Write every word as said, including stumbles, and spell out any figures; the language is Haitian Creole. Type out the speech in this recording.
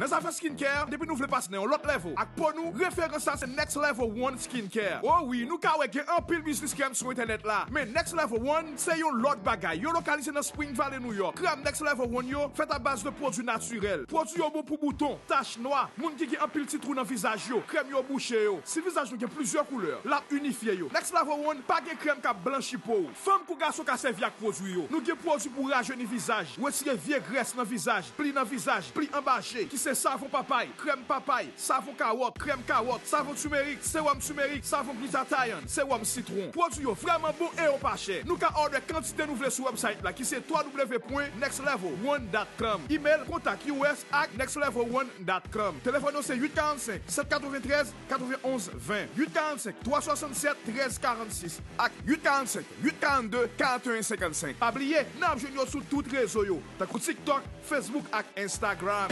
Nan zafè skincare, depi nou vle pase nan yon lòt level ak po nou, referans la se Next Level One Skincare. O wi, nou ka wè gen anpil biznis krèm sou entènèt la, men Next Level One se yon lòt bagay. Yo lokalize nan Spring Valley, New York. Krèm Next Level One yo fèt a baz de pwodui natirèl. Pwodui yo bon pou bouton, tach nwa, moun ki gen anpil ti twou nan vizaj yo, krèm yo bouche yo. Si vizaj nou gen plizyè koulè, l ap inifye yo. Next Level One pa gen krèm k ap blanchi po w. Fanm kou gason ka sèvi ak pwodui yo. Nou gen pwodui pou rajeni vizaj, retire vye grès nan vizaj, pli nan vizaj, pli anba je, ki se savon papay, krèm papay, savon kawòt, krèm kawòt, savon turmeric, sewòm turmeric, savon glutathione, sewòm sitwon. Pwodui yo vrèman bon e yo pa chè. Nou ka òdè kantite nou vle sou website la, ki se w w w pwen next level one dot com. Email kontak U S at next level one dot com. Telefòn yo se uit karannsenk, sèt katreventrèz, katrevenonz ven, uit karannsenk, twa swasannsèt, trèz karannsis ak uit karannsenk, uit karannde, karanteyen senkannsenk. Pa bliye, n ap jwenn yo sou tout rezo yo, tankou TikTok, Facebook ak Instagram.